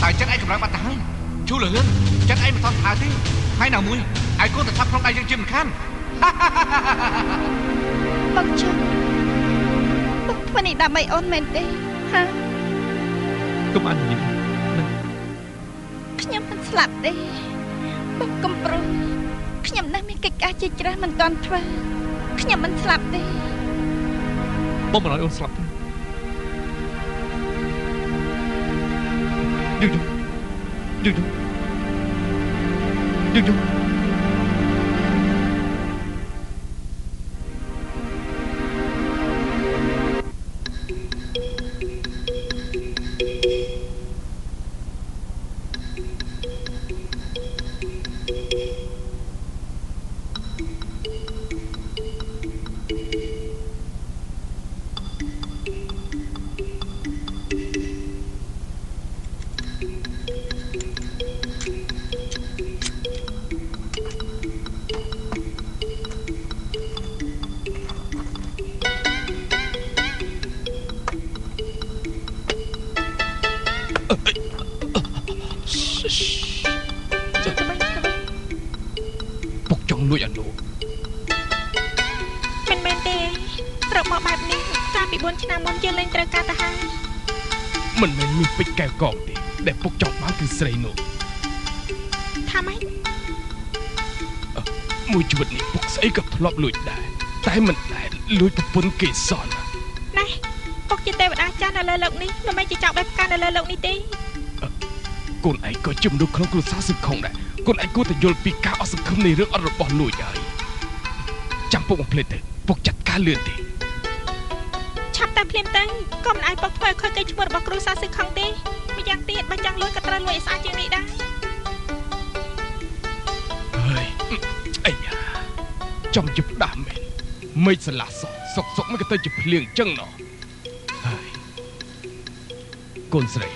តែចិត្តឯងកម្រើកបាត់ទៅហើយឈូលឿនចិត្តឯងមិនថន់ថើទេហើយណាមួយឯងគួរតែឆាប់ក្នុងដៃយើងជាមិនខានបងជុំបងធ្វើនេះដើម្បីអូនមែនទេហាកុំអនុញ្ញាតណាខ្ញុំមិនស្លាប់ទេបងកុំព្រួយខ្ញុំនៅមានកិច្ចការជាច្រើនមិនទាន់ធ្វើខ្ញុំមិនស្លាប់ទេបងមិនឲ្យអូនស្លាប់ទេយូយូយូយូយូដែលពុកចង់បានគឺស្រីនោះថាម៉េចមួយជីវិតនេះពុកស្អីក៏ធ្លាប់លួចដែរតែមិនដែលលួចប្រពន្ធគេសោះណែពុកជាទេវតាចាស់នៅលើលោកនេះមិនមែនជាចៅបែបផ្កានៅលើលោកនេះទេកូនឯងក៏ជាមនុស្សក្នុងគ្រួសារសង្គមដែរកូនឯងគួរតែយល់ពីការអស់សង្ឃឹមនៃរឿងអត់របស់លួចហើយចាំពុកបំភ្លេចទៅពុកចាត់ការលឿនទេឆាប់តែភ្លាមទៅក៏មិនអាចពុកធ្វើឲ្យខូចកេរ្តិ៍ឈ្មោះរបស់គ្រួសារសង្គមទេម្យ៉ាងទៀតបើចង់លួចក៏ត្រូវលួចឲ្យស្អាតជាងនេះដែរហើយអីយ៉ាចំជាផ្ដាស់មែនមេឃស្រឡះសោះសុកសុកមិនក៏ទៅជាភ្លៀងចឹងណោះហើយកូនស្រី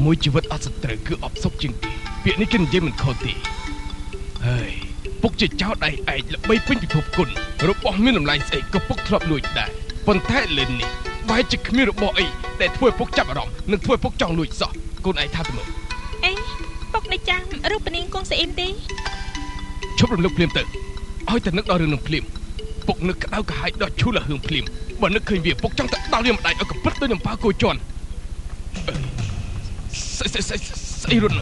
មួយជីវិតអត់សត្រូវគឺអបសុខជាងគេពាក្យនេះគេនិយាយមិនខុសទេហើយពុកជាចោលដៃឯងល្បីពេញពិភពគុណរបស់មានតម្លៃស្អីក៏ពុកធ្លាប់លួចដែរប៉ុន្តែលឿននេះបែរជាគ្មានរបស់អីដែលធ្វើឲ្យពុកចាប់អារម្មណ៍និងធ្វើឲ្យពុកចង់លួចសោះកូនឯងថាទៅមើលអេពុកនៅចាំរូបនាងគង់ស្អ៊ីមទេឈប់រំលឹកភ្លាមទៅឲ្យតែនឹកដល់រឿងនឹងភ្លាមពុកនឹកក្តៅក្រហាយដល់ឈូលហឿងភ្លាមបើនឹកឃើញវាពុកចង់តែដល់វាម្ដាយឲ្យកពិតដូចនឹងប៉ាគោជន់ស្អីស្អីស្អីរត់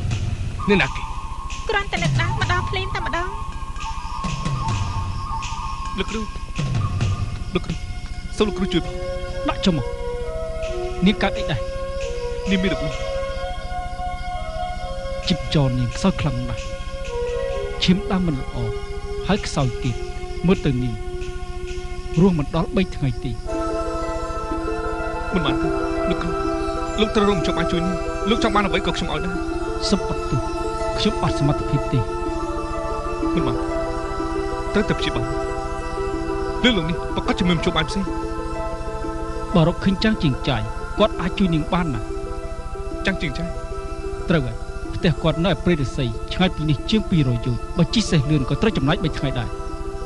នេះណាគេគ្រាន់តែនឹកដល់មកដល់ភ្លាមតែម្ដងលោកគ្រូលោកគ្រូសូមលោកគ្រូជួយផងដាក់ចុះមកនាងកើតអីដែរនាងមានរបួសជីបចរនាងខ្សោយខ្លាំងណាស់ឈាមដាំមិនល្អហើយខ្សោយទៀតមើលទៅនាងរស់មិនដល់3ថ្ងៃទេមិនបានទេលោកគ្រូលោកត្រូវរំចង់បានជួយនាងលោកចង់បានអ្វីក៏ខ្ញុំឲ្យដែរសូមអត់ទោសខ្ញុំអត់សមត្ថភាពទេមិនបានត្រូវតែព្យាបាលរឿងលោកនេះប្រកាសជាមានជួបបានផ្សេងបើរកឃើញចាំងជាងចាយគាត់អាចជួយនាងបានណាចាំងជាងចាយត្រូវហើយផ្ទះគាត់នៅឯព្រៃឫស្សីឆ្ងាយពីនេះជាង200យោជន៍បើជិះសេះលឿនក៏ត្រូវចំណាយ3ថ្ងៃដែរ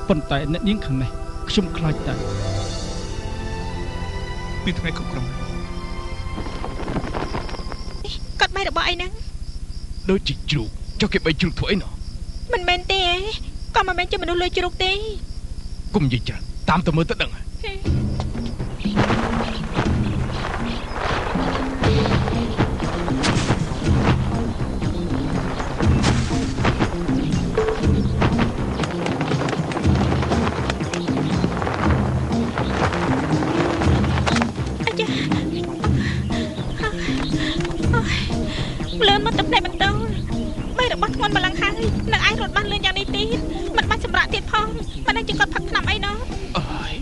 ប៉ុន្តែអ្នកនាងខាងនេះខ្ញុំខ្លាចតែពីថ្ងៃគ្រប់គ្រងគាត់បីរបស់អីហ្នឹងដូចជាជ្រូកចុះគេបីជ្រូកធ្វើអីណោះមិនមែនទេក៏មិនមែនជាមនុស្សលួចជ្រូកទេកុំនិយាយច្រើនតាមទៅមើលទៅដឹងហើយលឿនមកទៅផ្នែកបន្តបីរបស់ធ្ងន់ម្លឹងហើយនឹងឯងរត់បានលឿនយ៉ាងនេះទៀតមិនបាច់សម្រាប់ទៀតផងមិនដឹងជាគាត់ផឹកថ្នាំអីណោះអើយ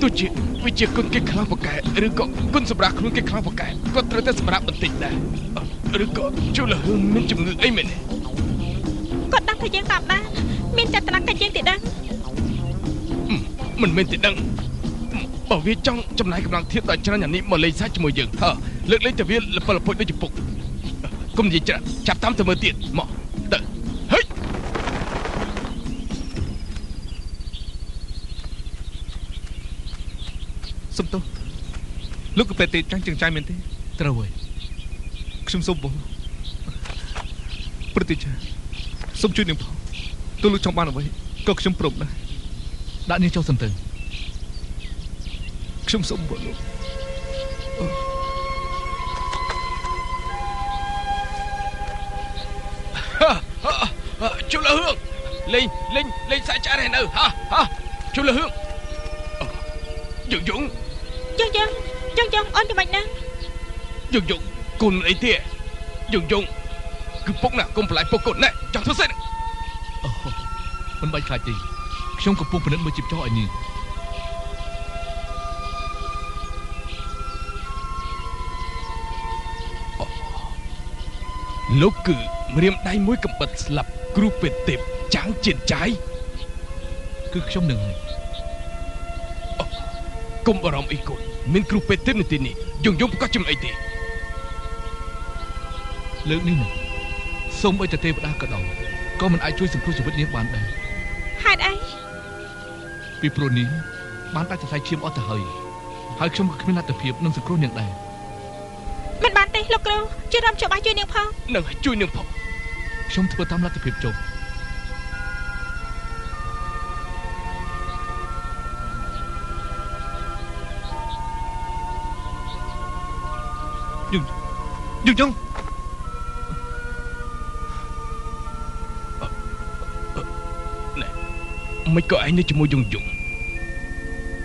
ទោះជាវាជាគុណគេខ្លាំងពូកែឬក៏គុណសម្រាប់ខ្លួនគេខ្លាំងពូកែគាត់ត្រូវតែសម្រាប់បន្តិចដែរឬក៏ជួលហឿនមានជំងឺអីមែនទេគាត់ដឹងថាយើងតាមដានមានចេតនាកិច្ចយើងទេដឹងមិនមែនទេដឹងបើវាចង់ចំណាយកម្លាំងធៀបដល់ច្រើនយ៉ាងនេះមកលេងសាច់ជាមួយយើងហឺលើកលែងតែវាលពលពុចដូចជាពុកកុំនិយាយច្រើនចាប់តាមទៅមើលទៀតមកទៅហេសុំទោសលោកក៏ពេទ្យទេចាំងជាងចាយមែនទេត្រូវហើយខ្ញុំសូមបង ព្រឹទ្ធាចារ្យសូមជួយនាងផងទោះលោកចង់បានអ្វីក៏ខ្ញុំព្រមដែរដាក់នាងចុះសិនទៅខ្ញុំសូមបងលោកជូលហឿងលេងលេងលេងសាច់ឆ្អែតហើយនៅហាហាជូលហឿងយងយងយងយងយងយងអូនយ៉ាងម៉េចណាយងយងកូនអីទេយងយងគឺពុកណាកុំបន្លាយពុកកូនណែចង់ធ្វើស្អីអូមិនបាច់ខ្លាចទេខ្ញុំកំពុងពិនិត្យមើលជីបចោឲ្យនាងលោកគឺម្រាមដៃមួយកំបិតស្លាប់គ្រូពេទ្យទេពចាងជាចាយគឺខ្ញុំនឹងហើយកុំបារម្ភអីកូនមានគ្រូពេទ្យទេពនៅទីនេះយងយងប្រកាសជំអីទេលើកនេះណាសូមឲ្យតែទេវតាក៏ដោយក៏មិនអាចជួយសង្គ្រោះជីវិតនាងបានដែរហេតុអីពីព្រោះនាងបានដាច់សរសៃឈាមអស់ទៅហើយហើយខ្ញុំក៏គ្មានលទ្ធភាពនឹងសង្គ្រោះនាងដែរមិនបានទេលោកគ្រូជួយរំច្បាស់ជួយនាងផងនឹងជួយនាងផងខ្ញុំធ្វើតាមលទ្ធភាពចុះយងយងយងណែមិនក៏ឯងនៅជាមួយយងយង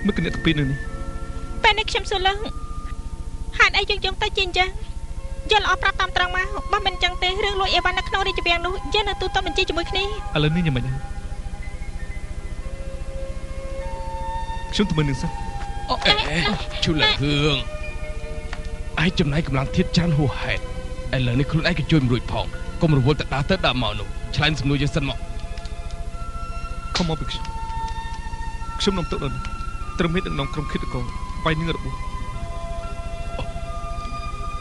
មិនគណិតពីនៅនេះពេលនេះខ្ញុំសួរឡើងហេតុអីយងយងទៅជាអញ្ចឹងយល់ល្អប្រាប់តាមត្រង់មកបើមិនអញ្ចឹងទេរឿងលួចអីវ៉ាន់នៅក្នុងរាជវាំងនោះយើងនៅទូទាត់បញ្ជីជាមួយគ្នាឥឡូវនេះយ៉ាងម៉េចហើយខ្ញុំទៅមើលនឹងសិនអូជូលហឿងឯងចំណាយកម្លាំងធាតច្រើនហួសហេតុឥឡូវនេះខ្លួនឯងក៏ជួយមិនរួចផងកុំរវល់ទៅដើរទៅដើរមកនោះឆ្លែងសំណួរយើងសិនមកខំមកពីខ្ញុំខ្ញុំនាំទុកដល់នេះត្រឹមមានដឹកនាំក្រុមឃាតករវាយនឹងរបួស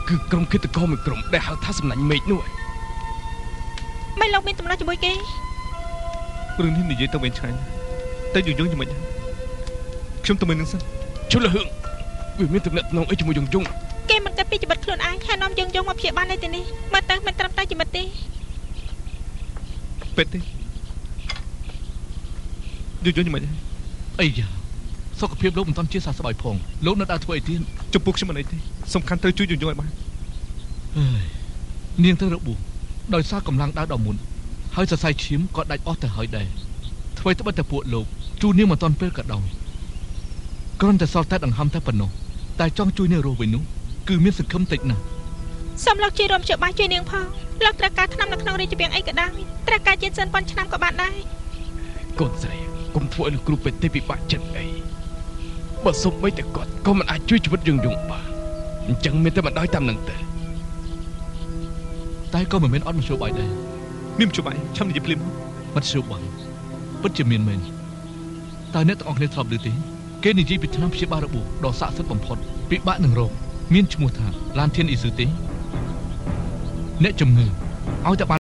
គឺក្រុមឃាតករមួយក្រុមដែលហៅថាសំណាញ់មេឃនោះមិនលោកមានដំណោះជាមួយគេរឿងនេះនិយាយទៅវិញឆ្ងាយតែយងយងយ៉ាងម៉េចខ្ញុំទៅមើលនឹងសិនជុលហឿងវាមានទំនាក់ទំនងអីជាមួយយងយងគេមិនគិតពីជីវិតខ្លួនឯងហើយនាំយងយងមកព្យាបាលនៅទីនេះមើលទៅមិនត្រឹមតែជីវិតទេពេទ្យទេយងយងយ៉ាងម៉េចអីយ៉ាសុខភាពលោកមិនទាន់ជាសះស្បើយផងលោកនៅដើរធ្វើអីទៀតចំពោះខ្ញុំមិនអីទេសំខាន់ត្រូវជួយយងយងឲ្យបានហើយនាងទៅរបួសដោយសារកម្លាំងដើរដល់មុនហើយសរសៃឈាមក៏ដាច់អស់ទៅហើយដែរធ្វើត្បិតតែពួកលោកជួននាងមិនទាន់ពេលក៏ដោយគ្រាន់តែសល់តែដង្ហើមតែប៉ុណ្ណោះតែចង់ជួយនាងរស់វិញនោះគឺមានសង្ឃឹមតិចណាស់សូមលោកជួយរួមជួយបាយជួយនាងផងលោកត្រូវការថ្នាំនៅក្នុងរាជវាំងអីក៏ដោយត្រូវការជាសិនប៉ុនឆ្នាំក៏បានដែរកូនស្រីកុំធ្វើឲ្យលោកគ្រូពេទ្យទេពិបាកចិត្តអីបើសូម្បីតែគាត់ក៏មិនអាចជួយជីវិតយងយងបានអញ្ចឹងមានតែបណ្ដោយតាមនឹងទៅតែក៏មិនមែនអត់មធ្យោបាយដែរមានមធ្យោបាយឆាំនិយាយភ្លាមមធ្យោបាយពិតជាមានមែនតើអ្នកទាំងអស់គ្នាធ្លាប់ឮទេគេនិយាយពីថ្នាំព្យាបាលរបួសដ៏ស័ក្តិសិទ្ធិបំផុតពិបាកនឹងរកមានឈ្មោះថាឡានធានអ៊ីស៊ឺទេអ្នកជំងឺឲ្យតែបាន